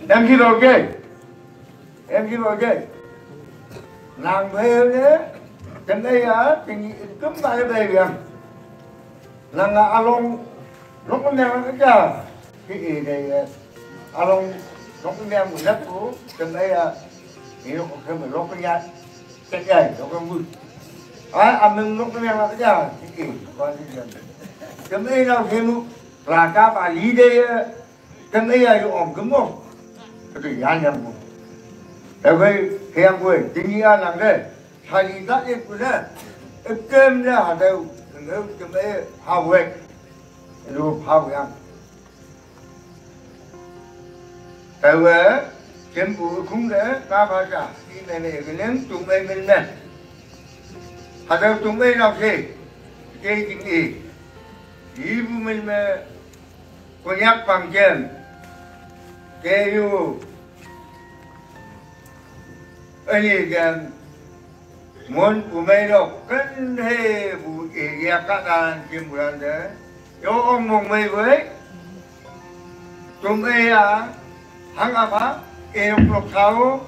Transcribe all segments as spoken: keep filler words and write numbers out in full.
Em ki lo ke. Em ki lo ke. Nang phê ne. Tem ai ya, tem ni kum ba le bai yang. Nang a along, lok ne ka ja. Ki e de ya. Along, lok ne mu na ku. Tem ai ya. Ni lok ke mu lok ya. Tem ai, lok mu. Ai, a meng lok ne ka ja. Ki e, ko ni ja. Tem ai na ke mu. Ra ka ba li de ya. Tem ai ya yu ong ke mo. Ke ya nyam mo. Te wei, ke yang wei, ting ya nang de. Sa li ta e ku ne. E kem ne ha de, ne tem ai ha wei. Lu ha wei yang. Te wei, tem bu kung de, ka ba ja. Ti ne ne ke neng, tung ai men ne. Ha de tung ai nau se. Ke ting e. Yi bu men me. Konyak pang jem. Ke yu. Ani jem. Mon bu mai lo kan he bu e ya ka dan jem bulan de. Yo ong mong mai wei. Tum e ya. Hang apa? E ong lo kau.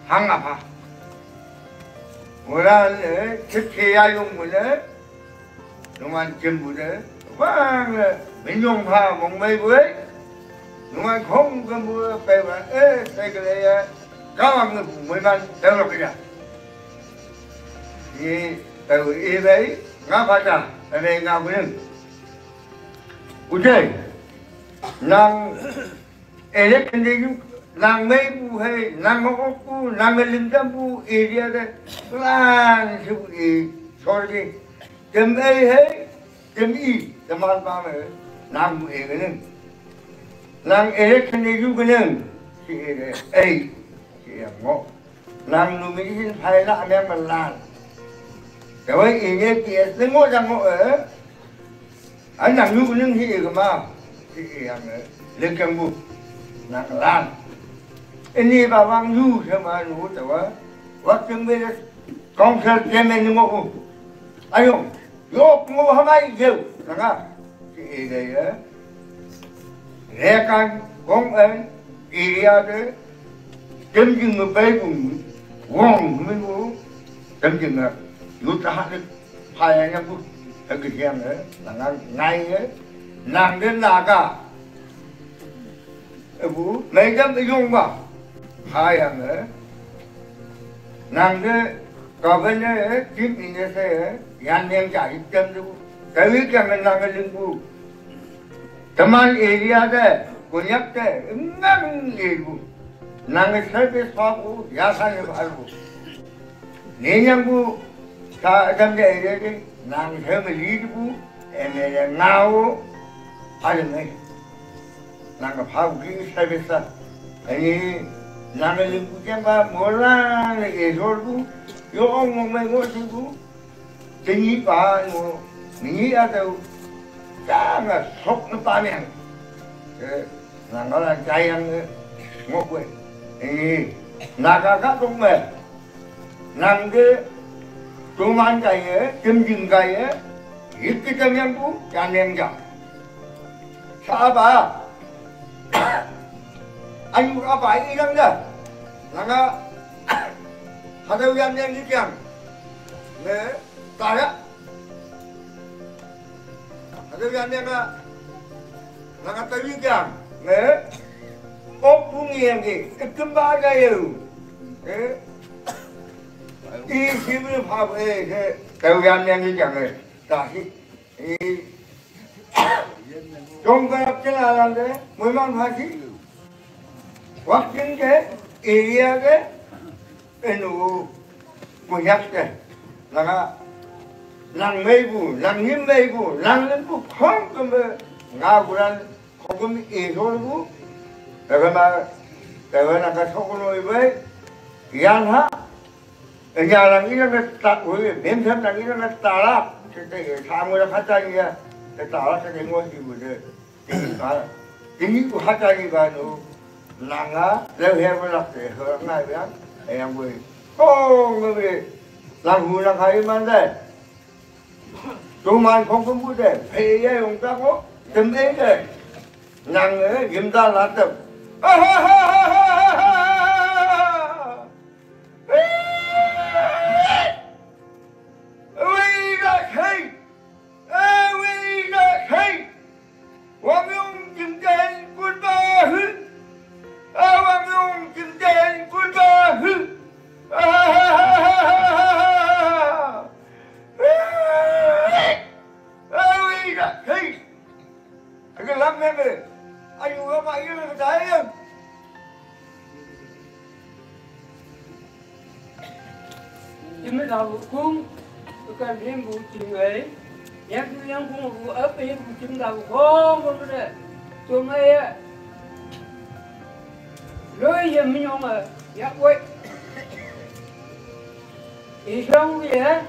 Hang apa? Bulan e. Cip ke ya yung bulan. Nungan jem bu de. Wang le. Min yong pha mong mai wei. Nungan khong jem bu pe wa. E, sai ke le ya. Ka wang le bu mai man. Tao lo ke ya. Ni tao e bai. Nga pha ta. Ta ne nga bu ning. U de. Nang. Ele kende yu. Nang mai bu hai. Nang ma ok bu. Nang lim dam bu. Area de. Plan si bu e. Sorry. Tem ai hai, tem i, tem al pa me, nang mu e genen. Nang e re kene yu genen, si e re, ei, si e ngo. Nang nu mi sin phai la ameng malan. Te wai e ne ki es ne ngo jang ngo e. An nang yu genen si e gama, si e yang e. Leng keng bu, nang lan. Ini ba wang yu sama nu te wa, wa keng be Kong sel temen ni ngo u. Ayo, yo ngo hamai geu. Nanga. Ki e de ye. Rekan kong en area de. Tem jing nge bai bung. Wong men u. Tem jing nge. Yu ta ha de. Phai ya bu. Ta ke siang de. Nanga ngai de. Nang de naga. Ơ bu, mei dam ơ yong ba. Ha yang ơ. Nang de, governor ơ, chief minister ơ, yan yang ja yip dam du. Ka wi kyang nang ling bu. Taman area de, Konyak de, ngang e bu. Nang service pa bu, ya sa ne ba bu. Nenyang bu, ka dam de area de, nang family bu, M L A ngau, ada ngai. Nang ka phau ki service ta. Ani, nang ling bu jang ba, mola ne e sol bu, yo ong mong mai ngo si bu. Tini pa ngo, ni ya tau, ka nga sok na pa niang. Eh, nang ka la jai yang, eh, ngo kue. Eh, nang ka ka tung me. Nang de, tuman kai ye, tim jing kai ye, yik ki tam yang bu, yan yang ja. Sa ba, ayu ka ba i lang da. Nang ka, hadau yan yang yik yang. Ne, ta ya. Hadau yan yang ka, nang ka ta yik yang. Ne, kok bu ngi yang ki, itum ba ka ye. Eh, I si mi pha e ke, tau yan yang ni jang e, ta hi. I, jong ka ap chen alan de, mui man pha si. Wak chen ke, area ke, enu, Konyak ke. Nanga, nang mei bu, nang nim mei bu, nang nim bu, khong ke me, nga guran, khong ke me, e sol bu. Tau ma, tau na ka sok no i bai. Yan ha, Nya lang ina na ta, oi, mem tham lang ina na ta la. Te ye sa mo la kha ta ni ya. Te ta la te mo ji bu de. Te ni ka. Te ni ku ha ta ni ka no. Nang a le he mo la te he ngai ya. E yang bu. Ko ngai bu. Lang hu lang hai man de. Tuman khong kum bu de. He ye yong ta ko. Tem e de. Nang e yim ta la te. Ơ, ui, đã, hey. Cái lắm em ơi. Anh Hùng, các bạn yêu cái trái em. Chứ mới đầu cũng, tôi cần thêm vụ trình ấy. Nhắc tôi em cũng vụ ấp ấy, vụ trình đầu không có cái này. Tôi mới, ơ, lối giờ mới nhông à, nhắc quên. Ih yong wi he.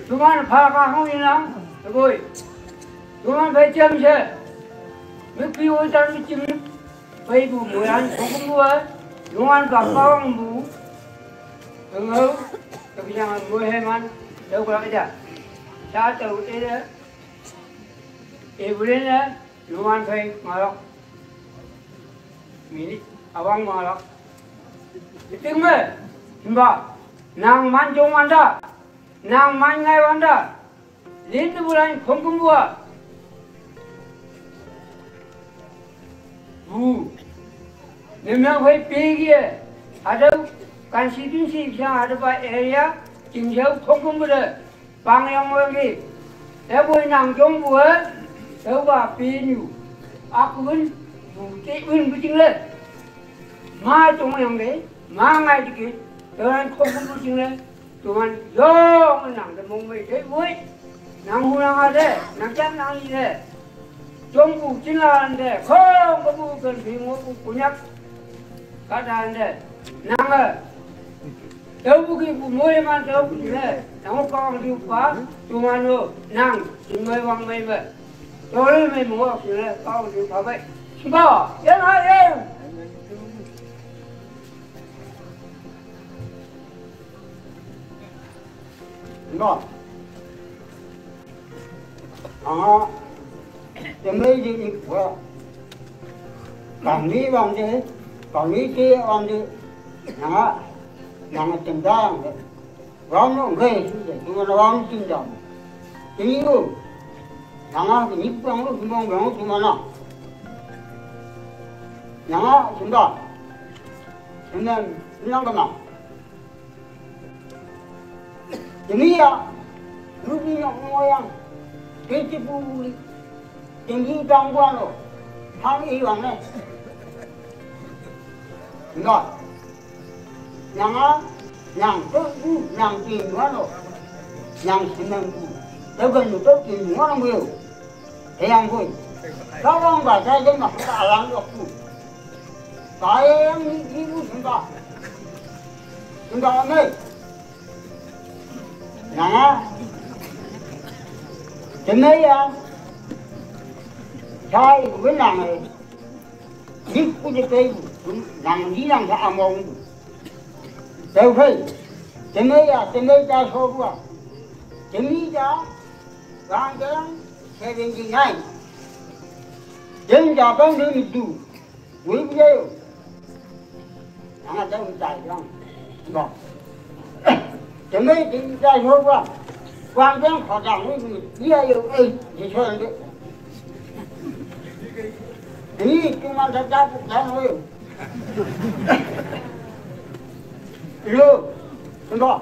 Tuman pha ka hong ina. Boi. Tuman bai cham che. Mi pi wo chan mi chim. Bai bu mo yan ko bu wa. Tuman ka ka hong bu. Ngau. Ka bi yang mo he man. Dau ka ja. Cha tau e de. E bu le na. Tuman bai ma lo. Mi ni awang ma lo. Ting me, himba, nang man jong wanda, nang man ngai wanda, lin tu bulan khong kum bua. Bu, ni me hoi pe gie, ada constituency bisa ada ba area, jing jauh khong kum bua. Pang yang wang ki. Te bui nang jong bua. Te ba pi nyu. Ak un. Bu ti un bu jing le. Ma jong yang ki. Ma ngai ti ki. Te ran khong bu jing le. Tuman yong nang te mong mei te bui. Nang hu nang a de. Nang jam nang i de. Jong bu jing la an de. Khong bu kan pi ngo bu kunyak. Ka dan de. Nang a. Tau bu ki bu mo ye man tau bu ki le. Nang ko kong diu pa, tu man lo, nang, sing mai wang mai ba. Tau le mai mo ki le, kong diu pa bai. Sing ba, ye na ye. Ba. Anga, temei di ni kwa. Kami bang de, kami ti bang de. Anga, anga tendang de. Wang no ngai, tu mana wang tendang. Ini tu. Anga, ni bang tu, bang bang tu mana. Anga, senda. Senda, senda kena. Jemiah, lu bi nyok ngoyang, kiti puli, tinggi tangguan lo, hang iwang ne. Enggak. Nyang a, nyang tu bu, nyang tingguan lo, nyang senang bu. Tegan tu tingguan lo. Eyang bui. Kawang ba jai jai ma ka alang yok tu. Kayang ni ni bu sumba. Sumba ne. Nanga. Jemai ya. Jai bu nang e. Ni ku je pe bu. Nang ni nang ka among bu. Tau phei. Jemai ya, jemai ja so bua. Jemai ja. Gang gang. Seventy nine. Jeng ja bang de mi du. Wei bu ye yo. Nang a dang tai dang. Ba. Te mei ting tai ho ba. Wang dang kho dang wei bu ye yo ei. Ji chon de. Ni tu man ta ta ta wei. Lo. Ba.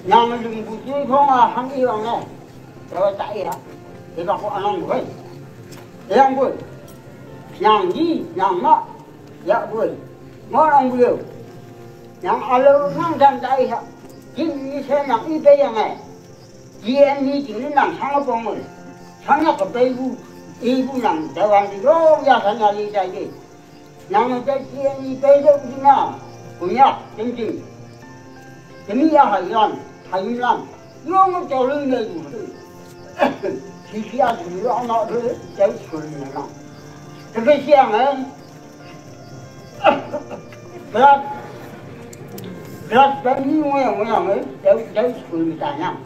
Nyang lung bu tu phong a hang i wang ne. Tawa ta i ha. Te ba ko anong bu hei. Yang bu. Nyang i, nyang ma. Ya bu. Mo ang bu. Nyang alo nang dan ta i ha. Jin ni se nang i pe yang e. Ji en ni jing ni nang sang a pong e. Sang a ka pe bu. I bu nang ta wang di lo ya sang a li ta i. Nang a ta ji en ni pe do bu na. Kunya, ting ting. Demi ya hai lan, hai lan. Yong to lu ne yu. Ti ti a lu lo na de, jai su ne na. Te ke siang eh. Berat. Berat dan ni wei wei eh. Jai jai su ne ta nyang.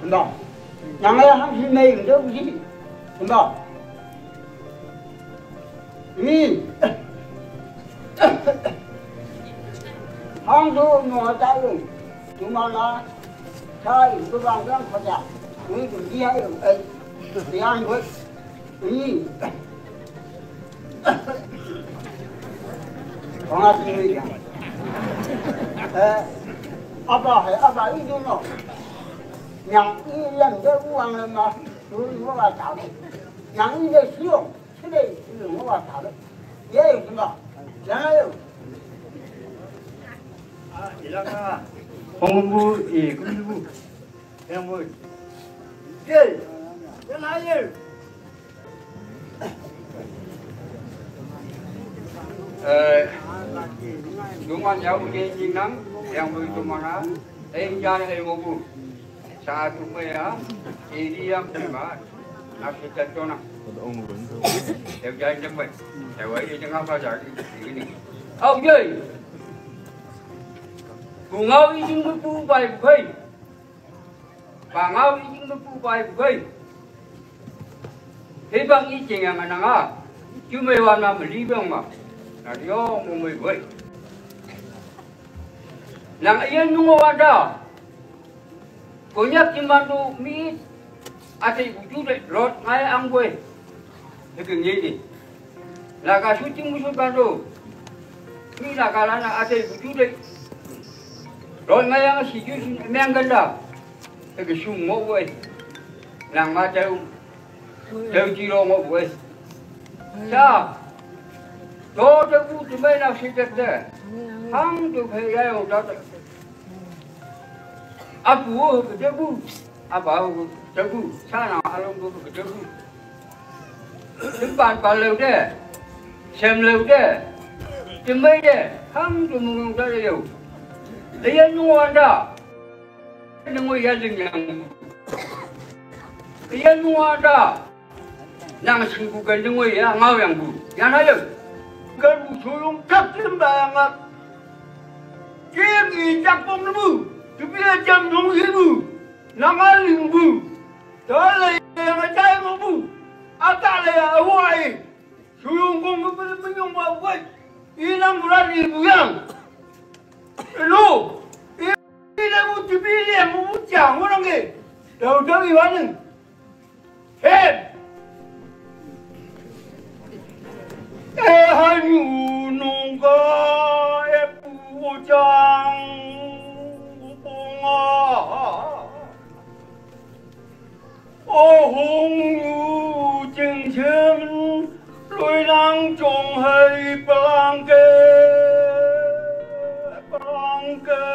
Ba. Nyang eh hang si mei de si. Ba. Ni. Hang du no ta lu. Tu ma la. Chai, tu bang bang ko ja. Ni tu dia ai. Dia ko. Ni. Ko nga ti ni ya. Eh. Apa hai, apa itu no. Yang i lam de uang le ma. Tu ni wa ta. Yang i de siu. Sile, sile, mo wa ta le. Ye, sima. Ya yo. Hong bu, e, ku bu. Yang bu. Ye. Ya na ye. Eh, duman ya u ye ni nang, yang bu duman a. Eh, ya na ye mo bu. Sa tu me ya. E di yang bu ma. Nasi tentona. Teu jai jembe. Teu ai jeng apa jadi ini. Au jai. Bungau ijing bepu bai bukai. Bangau ijing bepu bai bukai. Hei bang ijing yang ananga. Cuma wana meli bang ma. Nari o mo mai bukai. Nang iya nungo wada. Konyak kimandu mi ate buju de rot ngai ang bue. Hege ngini. Laga suci musuh bandu. Mi laga lana ate buju de. Rot ngai ang si ju si meang ganda. Hege sung mo bue. Nang ma teu. Teu ji lo mo bue. Sa. Do de bu de mai na si de de. Hang du phe ya yo da de. Apu ke de bu. Apa ke de bu. Sana along ke de bu. Tempat palau de. Sem leu de. Temai de. Hang du mung da de yo. Iya nu anda. Nungui ya ling yang. Iya nu anda. Nang singgu gandeng wei ya ngau yang bu. Yang na yau. Kan bu sulung tak lim ba yang ngak. Kim i jak pong na bu. Tapi ya jam nung hi bu. Nang a ling bu. Ta le yang a jai mo bu. A ta le ya a wai. Sulung kong bu bu bu nyong ba wai. I nang bu la ni bu yang. Hello. I le bu ti bi le bu bu jang wo nang ke. Dau dau i wa ning. Hep! E hanyu nungka e pu chang u pong a. O hung yu ching ching lui nang chong hei palang ke, palang ke.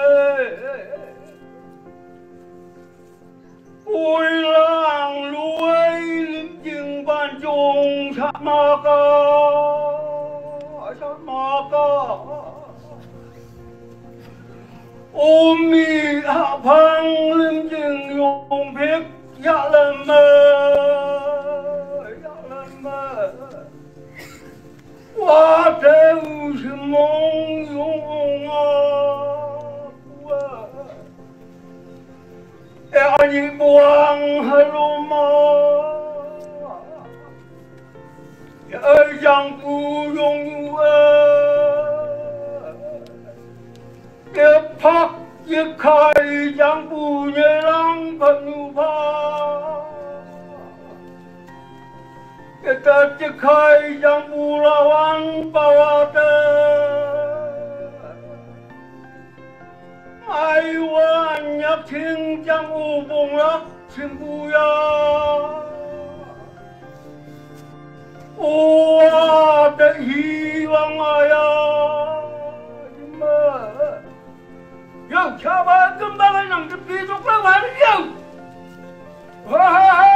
Ui lang lui lim jing ban chung sat ma ka, sat ma ka. Ôm mi ha phang lim jing yong phik ya lem me, ya lem me. Wa te u si mong yong ong a kua. E a ni buang ha lo ma. E a yang pu yong yu e. E phak e khai yang pu nye lang pha nu pha. E ta e khai yang pu la wan pa wa te. Ai wan nyak ching chang u bung lak chim bu ya. U wa te hi wang a ya. Chim ba. Yo, cha ba kum ba nang te pi tuk la wan yo. Ha ha ha.